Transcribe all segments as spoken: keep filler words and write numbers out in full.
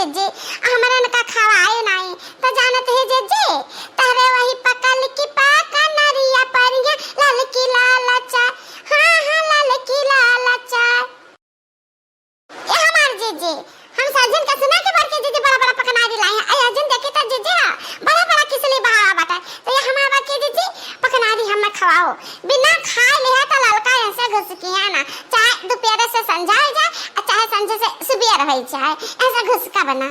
जीजी, हमरन का खवाए नाई, त जानत है जीजी, तहरे वही पकल की पाका नरिया परिया, ललकी लालचा, हाँ, हाँ, ललकी लालचा। ए हमार जीजी, हम साजन का सुना के बड़के जीजी बड़ा बड़ा पकनारी लाए हैं। ए अर्जुन देखी तो जीजी, हाँ, बड़ा बड़ा किसली बहावा बाटे। तो ये हमार बड़के जीजी पकनारी हमें खवाओ। बिना खाए लिया तो ललका ऐसे घुसकी है ना, चाहे दोपहर से संझा हो जाए, और चाहे संझा से सुबह हो जाए, ऐसे घुसका बना।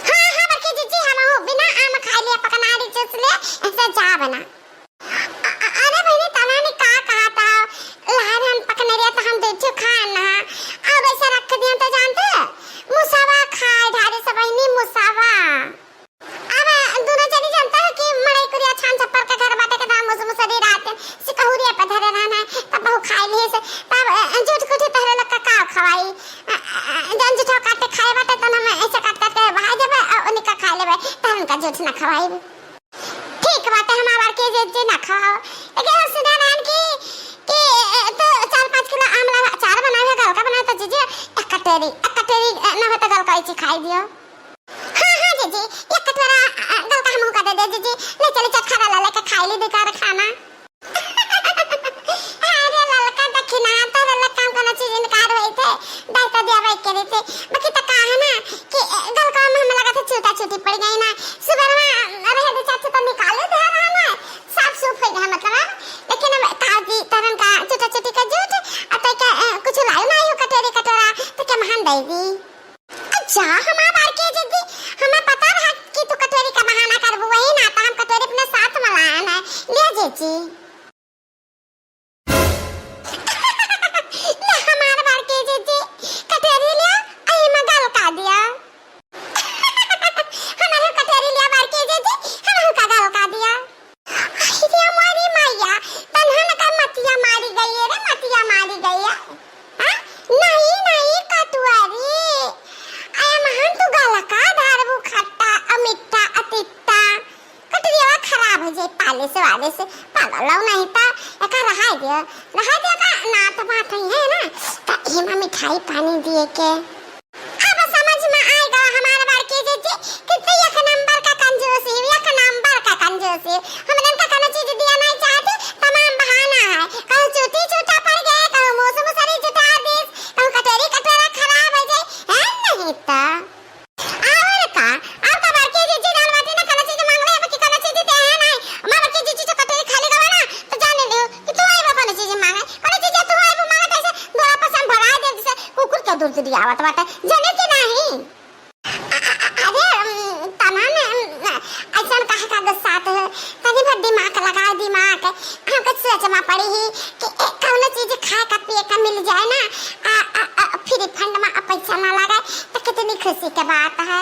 हाँ, हाँ, बड़के जीजी, हम हो बिना आम खाए लिया पकनारी चूस ले, ऐसे जा बना। अ-, अ-, अरे बहिनी, तना ने का कहा था? लाए रहन पकनरिया तो हम दे ठो खान ना। अब ऐसे रख दिया तो जानते? मुसावा खाए ढारे सब बहिनी, मुसावा। अब दोनों जनी जानता है कि मड़ई कुरिया छान छप्पर के घर बाटे के दाम मुस-, मुसरी रात सिकहुरिया पे धरे रहना है, तब बहु खाए लिए से, तब, अ, झूठ कुछ तहरे लोग का का खवाई? अ, अ, अ, जन झूठा काटे खाए बाटे, तन हम ऐसे काट काट के बहा देबे, अ, उन्हीं का खा लेबे, तहन का झूठ ना खवाई। ठीक बाटे, हमार बड़के जीजी ना खाओ। लेकिन हम सुना रहन कि, कि, ए, तो चार पाँच किलो आम ला, अचार बनावे, गलका बनावे तो जीजी, एक कटोरी, एक कटोरी, ए, ना हो तो गलका इची खाई दियो। हाँ, हाँ जीजी, एक कटोरा, अ, गलका हमहू का दे दे जीजी। ले चली चटखरा ला लेके खाई ली बेकार खाना। अरे ललका दखिना, तो ललका हम कोनो चीज इनकार होई थे, दाई तो दिया भाई के देते। बाकी तो का है ना कि, ए, गलका में हमें लगा था चूटा चूटी पड़ गई ना। सुबह में रहे दे चाची तो निकाले दे रहा ना, साफ सूफ हो गया मतलब। लेकिन अब काजी तरन का चूटा चूटी का जूठ, अब तो क्या, ए, कुछ लायो ना आयो कटोरी कटोरा, तो क्या महान देगी? अच्छा, हमार बड़के जीजी, हमें पता रहा कि तू कटोरी का बहाना करबू, वही ना तो हम कटोरी अपने साथ में लायन है। ले जीजी। ले हमार बड़के जीजी, कटोरी ले, अही में गलका दिया। हमारे कटोरी ले बड़के जीजी, हम का गलका दिया। अरे हमारी मैया, तन्हन का मतिया मारी गई है रे, मतिया मारी गई है। हाँ? नहीं, नहीं, कटुआरी। अरे महन तू गलका धारबू खट्टा, अ मिट्ठा, अ तिट्टा। कटुरिया खराब हो जाए पालिश वालिश। पागल हो नहीं तो, एका रहाई दियो। रहाई दियो का ना तो बात ही है ना। तो एमा मिठाई पानी दिए के। अब समझ में आएगा हमार बड़के जीजी कि तू एक नंबर का कंजूस ही, एक नंबर का कंजूस ही। हमनन का कोनो चीज दिया नहीं चाहती, तमाम बहाना है। कहूँ चूटी चूटा पड़ गए, कहूँ मूस मुसरी जुटा दीस, कहूँ कटोरी कटोरा खराब हो जाए, है नहीं तो। और का, और का बड़के जीजी जान बाटी ना कोनो चीज मांगले, अब की कोनो चीज दे है नहीं। हमार बड़के जीजी तो कटोरी खाली गवा ना, तो जाने लियो कि तू आई बा कोनो चीज मांगे, कोनो चीज तू आई बा मांगे, तो ऐसे दोरा पर से हम भराए दे, जैसे कुकुर के दूध दियावत बाटे, जाने के नहीं। अ-, अ-, अ-, अरे, उम, तना ने, उम, ऐसन काहे का गुस्सात हो? तनी भर दिमाग लगाओ, दिमाग। हमके सोच में पड़ी ही कि ए, कौनो चीज खाए का पिए का मिल जाए ना, आ, आ, आ, फ्री फंड में आ पैसा ना लगे, तो कितनी खुशी के बात है।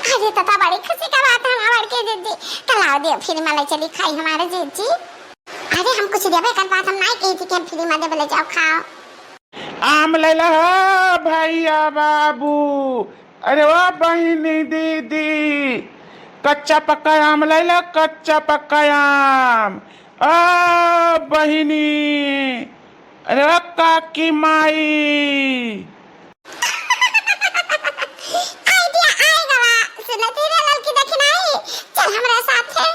अरे, तो, तो बड़ी खुशी का बात है, हमार बड़के जीजी। तो लाओ दियो, फ्री में ले चली खाई हमारे जीजी। अरे, हम कुछ देबे कर बात, हम नहीं कही थी कि हम फ्री में देबे, ले जाओ, खाओ। आम ले ला हो भैया बाबू। अरे वाह बहिनी दीदी, कच्चा पक्का आम ले ला, कच्चा पक्का आम। आ बहिनी, अरे वाह काकी माई। आइडिया आए गवा, सुनती रे ललकी देखी नहीं, चल हमरा साथे।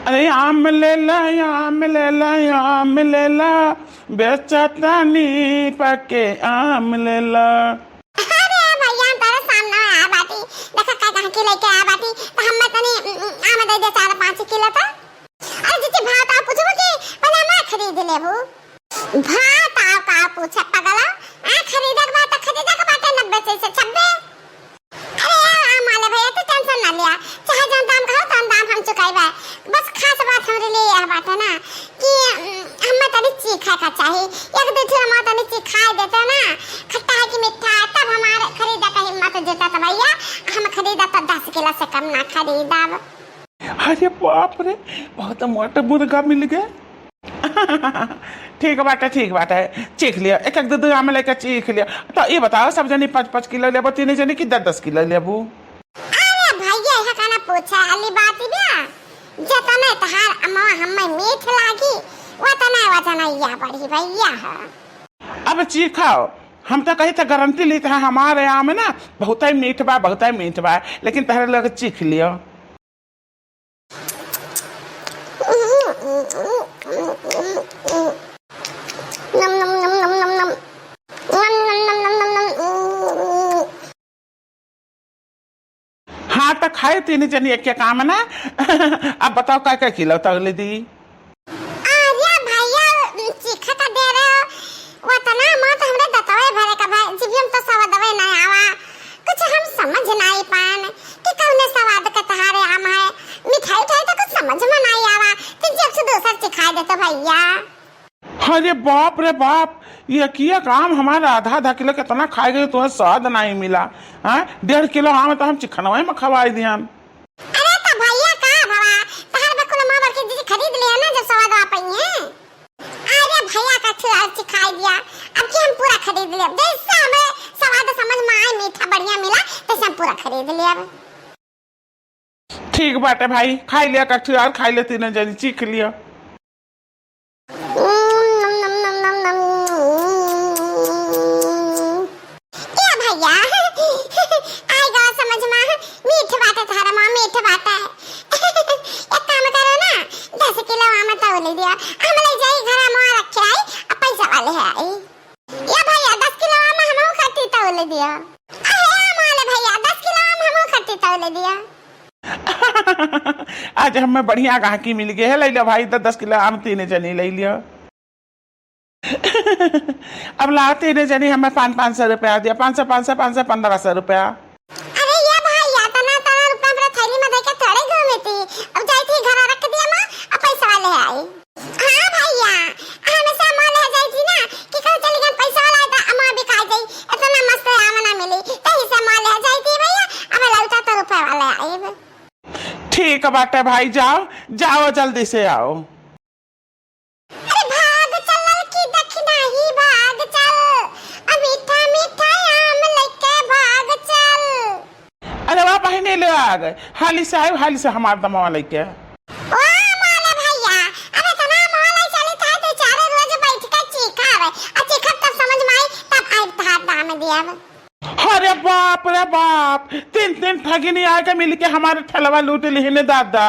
अरे आम ले ला, आम ले ला, आम ले ला, बेचतानी पके आम ले ला। अरे भैया, हम तोरे सामने आया बाटी, देखा का कहाँ की लेके आया बाटी, तो हम तनी, उम, उम, आम दे दे चार पाँच किलो तो। अरे जीजी, भाव ताव पूछबो कि पहले हमार खरीद लेबू? भाव ताव का पूछे पगला, आ खरीदे के बात, खरीदे के बाटे नब्बे से, से छब्बे। अरे आम वाले भैया, तू टेंशन ना लिया, चाहे जौन दाम कहो, तौन दाम हम चुकाइबे। बस खास बात हमरे लिए यह बात है ना कि, उम, हमें तनी चीखे का चाही, एक दो ठो हमार तनी चिखाए देते ना, खट्टा है कि मीठा है, तब हमार खरीदे का हिम्मत जुटत भैया, हम खरीदब तो दस किलो से कम ना खरीदब। अरे बाप रे, बहुत मोटा मुर्गा मिल गए। ठीक बाटे, ठीक बाटे, चीख लिया, एक एक दो दो आम लेके चीख लिया। तो ये बताओ, सब जनी पाँच पाँच किलो लेबो, तीन जनी कि दस दस किलो लेबो? अरे भैया, यह कहना पूछा वाली बात बा, जतने तहार अमवा हमें मीठ लागी, वतने वजनैया बढ़ी भैया। अब चीखाओ, हम तो कही थे, गारंटी ली थे, हमारे आम ना बहुतै मीठ बा, बहुतै मीठ बा, लेकिन तहरे लोग चीख लियो। नम, नम, नम, नम, नम, नम। नम, नम, नम, नम, नम, नम। हाँ, त खाए तीन जनी एक एक आम ना। अब बताओ, का का किलो तौले दी? अरे भैया, चीखा का दे रहे हो, वो तना मत हमरे दतवे भरे का भाई, जीभियम तो सवादवे नहीं आवा। कुछ हम समझ नहीं पान कि कौने सवाद के तहारे आम है। मिठाई उठाई तो कुछ समझ में नहीं आवा, तो जब से दूसर चिखाई देते भैया। अरे बाप रे बाप, ये किया काम हमारा आधा आधा किलो कितना खाए गए, तुम्हें स्वाद नहीं मिला। हाँ, डेढ़ किलो आम तो हम चिखनवे में खवाई दियन। अरे तो भैया का भवा, तहार बकुल माँ बड़की दीदी खरीद लिया ना, जब सवाद आ पाई है। अरे भैया का ठुआ चिखाई दिया, अब की हम पूरा खरीद लेब, जैसे हमें सवाद समझ में आए, मीठा बढ़िया मिला, तैसे हम पूरा खरीद लेब। ठीक बाटे भाई, खाई लिया कट्ठी और खाई ले, तीनों जनी चीख लिया। ए भैया, आई गा समझ में, मीठ बाटे धर्मा, मीठ बाटे। एक काम करो ना, दस किलो आम तौले दिया, हम ले जाई घर में रखे आई, अब पैसा वाले है आई। ए भैया, दस किलो आम हमहू खातिर तौले दिया। अहे आम वाले भैया, दस किलो आम हमहू खातिर तौले दिया। आज हमें बढ़िया गाहकी मिल गए है, ले लो भाई, दस दस किलो आम तीने जनी ले लियो। अब लाओ तीने जनी हमें पाँच पाँच सौ रुपया दिया, पाँच सौ, पाँच सौ, पाँच सौ, पन्द्रह सौ रुपया। अरे ए भैया, तना तना रुपया हमरा थैली में देके थोड़े घूमे थी। अब जाई थी घर रख दिया माँ, अब पैसा ले आई। हाँ भैया, हमेशा माँ ले जाई थी ना कि कहूँ चली गई पैसा वाला आए तो अम्मा बिका जाई, इतना मस्त आम ना मिली, तही से माँ ले जाई थी भैया, अब लौटा तो रुपया वाले आइब। ठीक बाटे भाई, जाओ, जाओ जल्दी से आओ। अरे भाग चल ललकी दखिनाही भाग चल, आ मीठा मीठा आम लेके भाग चल। अरे वाह बहिनी, ले आ गए, हाली से आए, हाली से हमार दमवा लेके। वाह माले भैया, अब इतना माले चली था तो चारों रोज बैठ के चीखा आवे, आ चीखब तब समझ में आई, तब आइब तहार दाम दियब। अरे बाप रे बाप, तीन तीन ठगिनी आके मिल के हमारे ठेलवा लूट लिहिन दादा।